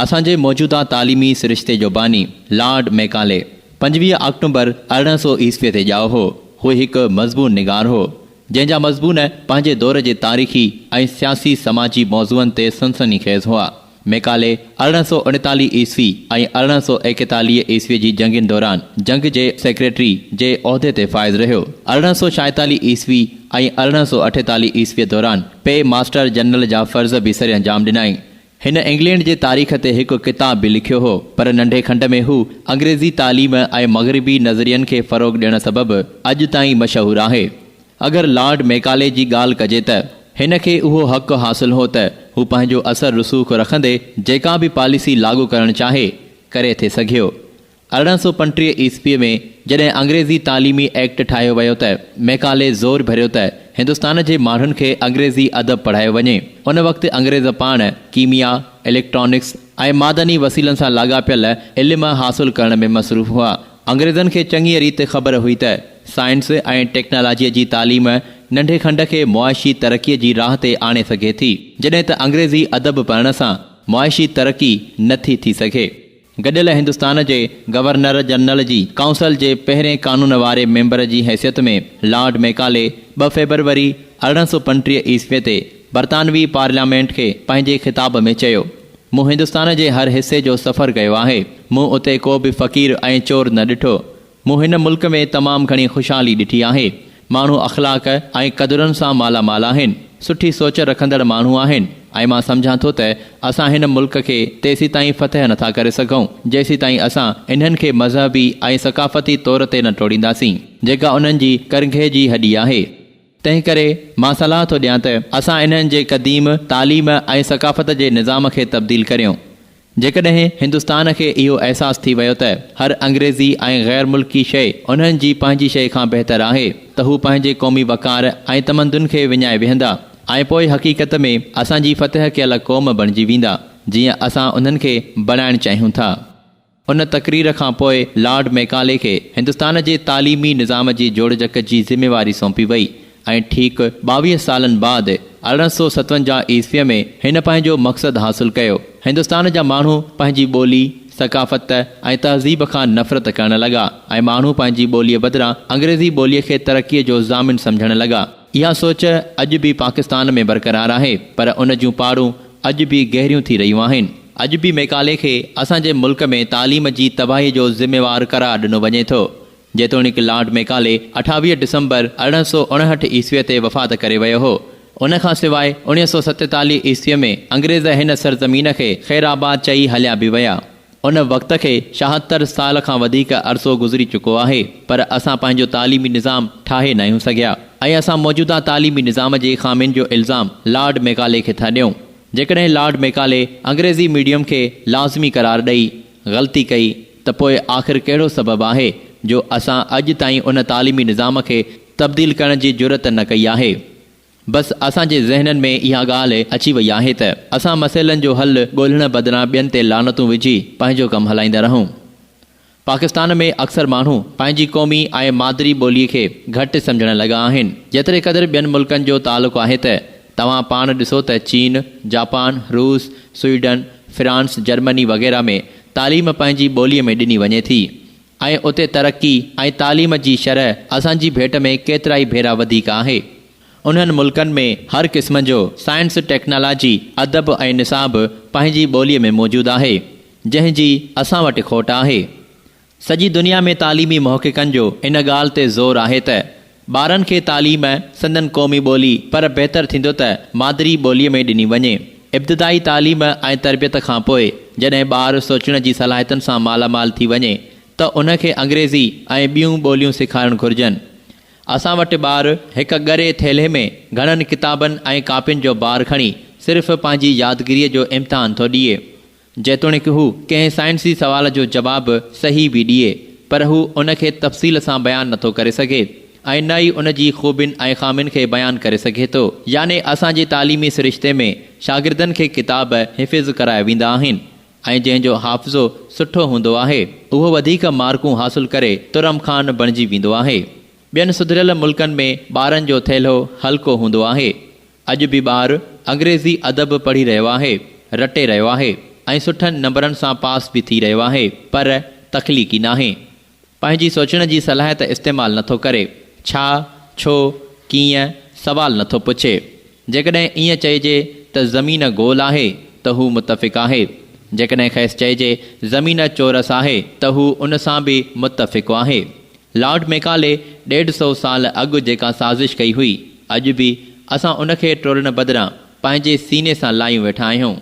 اسان جي موجوده تعليمي سرشتي جو باني لارڊ ميڪالي 25 آڪٽومبر 1800 عيسويء تي ڄائو هو. هو هڪ مضمون نگار هو، جنهن جا مضمون پنهنجي دور جي تاريخي ۽ سياسي سماجي موضوعن تي سنسني خيز هئا. ميڪالي 1839 عيسوي ۽ 1841 عيسويء جي جنگين دوران جنگ جي سيڪريٽري جي عهدي تي فائز رهيو. 1846 عيسوي ۽ 1848 عيسويء دوران پي ماسٽر جنرل جا فرض به سرانجام ڏنائين. هن انگلينڊ جي تاريخ تي هڪ ڪتاب به لکيو هو، پر ننڍي کنڊ ۾ هو انگريزي تعليم ۽ مغربي نظرين کي فروغ ڏيڻ سبب اڄ تائين مشهور آهي. اگر لارڊ ميڪالي جي ڳالهه ڪجي ته هن کي اهو حق حاصل هو ته هو پنهنجو اثر رسوخ رکندي جيڪا به پاليسي لاڳو ڪرڻ چاهي، ڪري ٿي سگهيو. 1835 عيسويء ۾ جڏهن انگريزي تعليمي ايڪٽ ٺاهيو ويو ته ميڪالي زور ڀريو ته هندستان جي ماڻهن کي انگريزي ادب پڙهايو وڃي. ان وقت انگريز پاڻ ڪيميا، اليڪٽرانڪس ۽ معدني وسيلن سان لاڳاپيل علم حاصل ڪرڻ ۾ مصروف هئا. انگريزن کي چڱيء ريت خبر هئي ته سائنس ۽ ٽيڪنالاجيء جي تعليم ننڍي کنڊ کي معاشي ترقيء جي راهه تي آڻي سگهي ٿي، جڏهن ته انگريزي ادب پڙهڻ سان معاشي ترقي نه ٿي ٿي سگهي. گڏيل هندستان جي گورنر جنرل جي ڪائونسل جي پهرين قانون واري ميمبر جي حيثيت ۾ لارڊ ميڪالي 2 فيبروري 1835 عيسوي تي برطانوي پارليامينٽ کي پنهنجي خطاب ۾ چيو، مون هندستان جي هر حصي جو سفر ڪيو آهي. مون اتي ڪو به فقير ۽ چور نه ڏٺو. مون هن ملڪ ۾ تمام گهڻي خوشحالي ڏٺي آهي. ماڻهو اخلاق ۽ قدرن سان مالا مال آهن. سٺي سوچ رکندڙ ماڻهو آهن ۽ مان سمجهان ٿو ته اسان هن ملڪ کي تيسيتائين فتح نٿا ڪري سگهون جيسيتائين اسان انهن کي مذهبي ۽ ثقافتي طور تي نه ٽوڙينداسين جيڪا انهن جي ڪرنگهي جي هڏي آهي. تنهنڪري مان صلاح ٿو ڏيان ته اسان انهن جي قديم تعليم ۽ ثقافت جي نظام کي تبديل ڪريون. جيڪڏهن هندستان کي اهو احساس ٿي ويو ته هر انگريزي ۽ غير ملڪي شيء انهن جي پنهنجي شيء کان بهتر آهي ته هو پنهنجي قومي وقار ۽ تمدن کي وڃائي ويهندا ۽ پوء حقيقت ۾ اسان جي فتح ڪيل قوم بڻجي ويندا جيئن اسان انهن کي بڻائڻ چاهيون ٿا. ان تقرير کان پوء لارڊ ميڪالي کي هندستان جي تعليمي نظام جي جوڙجڪ جي ذميواري سونپي وئي ۽ ٺيڪ 22 سالن بعد 1857 عيسويء ۾ هن پنهنجو مقصد حاصل ڪيو. هندستان جا ماڻهو پنهنجي ٻولي، ثقافت ۽ تهذيب کان نفرت ڪرڻ لڳا ۽ ماڻهو پنهنجي ٻوليء بدران انگريزي ٻوليء کي ترقيء جو ضامن سمجهڻ لڳا. اها سوچ اڄ به پاڪستان ۾ برقرار آهي پر ان جون پاڙون اڄ به گهريون ٿي رهيون آهن. اڄ به ميڪالي کي اسان جي ملڪ ۾ تعليم جي تباهي جو ذميوار قرار ڏنو وڃي ٿو. جيتوڻيڪ لارڊ ميڪالي 28 ڊسمبر 1859 عيسويء تي وفات ڪري ويو هو. ان کان سواء 1947 عيسويء ۾ انگريز هن سرزمين کي خير آباد چئي هليا به ويا. ان وقت کي 76 سال کان وڌيڪ عرصو گذري چڪو آهي پر اسان پنهنجو تعليمي نظام ٺاهي ناهيون سگهيا ۽ اسان موجوده تعليمي نظام جي خامين جو الزام لارڊ ميڪالي کي ٿا ڏيون. جيڪڏهن لارڊ ميڪالي انگريزي ميڊيم کي لازمي قرار ڏئي غلطي ڪئي ته پوء آخر ڪهڙو سبب آهي جو اسان اڄ تائين ان تعليمي نظام کي تبديل ڪرڻ جي جرئت نه ڪئي آهي. بس اسان جي ذهنن ۾ اها ڳالهه اچي وئي آهي ته اسان مسئلن جو حل ڳولڻ بدران ٻين تي لعنتون وجهي پنهنجو ڪم هلائيندا رهون. پاڪستان ۾ اڪثر ماڻهو پنهنجي قومي ۽ مادري ٻولي کي گهٽ سمجهڻ لڳا آهن. جيتري قدر ٻين ملڪن جو تعلق آهي ته توهان پاڻ ڏسو ته چين، جاپان، روس، سوئيڊن، فرانس، جرمني وغيره ۾ تعليم پنهنجي ٻوليء ۾ ڏني وڃي ٿي ۽ اتي ترقي ۽ تعليم جي شرح اسان جي ڀيٽ ۾ ڪيترائي ڀيرا وڌيڪ آهي. انهن ملڪن ۾ هر قسم جو سائنس، ٽيڪنالاجي، ادب ۽ نصاب پنهنجي ٻوليء ۾ موجود آهي، جنهن جي اسان وٽ کوٽ آهي. سڄي دنيا ۾ تعليمي محققن جو ان ڳالهه تي زور آهي ته ٻارن کي تعليم سندن قومي ٻولي پر بهتر ٿيندو ته مادري ٻوليء ۾ ڏني وڃي. ابتدائي تعليم ۽ تربيت کان پوء جڏهن ٻار سوچڻ جي صلاحيتن سان مالا مال ٿي وڃي ته ان کي انگريزي ۽ ٻيون ٻوليون سيکارڻ گهرجن. اسان وٽ ٻار هڪ ڳري ٿيلهي ۾ گهڻن ڪتابن ۽ ڪاپين جو بار کڻي صرف پنهنجي يادگيريء جو امتحان ٿو ڏئي. جيتوڻيڪ هو ڪنهن سائنسي سوال جو جواب صحيح به ڏئي پر هو ان کي تفصيل سان بيان نٿو ڪري سگهي ۽ نه ئي ان جي خوبين ۽ خامين کي بيان ڪري سگهي ٿو. يعني اسان جي تعليمي سرشتي ۾ شاگردن کي ڪتاب حفظ ڪرايا ويندا آهن ۽ جنهن جو حافظو سٺو هوندو آهي اهو وڌيڪ مارڪون حاصل ڪري ترم خان بڻجي ويندو آهي. ٻين سڌريل ملڪن ۾ ٻارن جو ٿيلهو هلڪو هوندو آهي. اڄ به ٻار انگريزي ادب پڙهي رهيو آهي، رٽي رهيو آهي. ۽ سٺن نمبرن سان پاس به ٿي رهيو آهي پر تخليقي ناهي. پنهنجي سوچڻ جي صلاحيت استعمال نٿو ڪري. ڇا، ڇو، ڪيئن، سوال نٿو پڇي. جيڪڏهن ائين چئجي ته زمين گول آهي ته هو متفق آهي. جيڪڏهن کيس چئجي زمين چورس آهي ته هو ان سان به متفق آهي. لارڊ ميڪالي ڏيڍ سئو سال اڳ جيڪا سازش ڪئي هئي، اڄ به اسان ان کي ٽوڙڻ بدران پنهنجي سيني سان لايون ويٺا آهيون.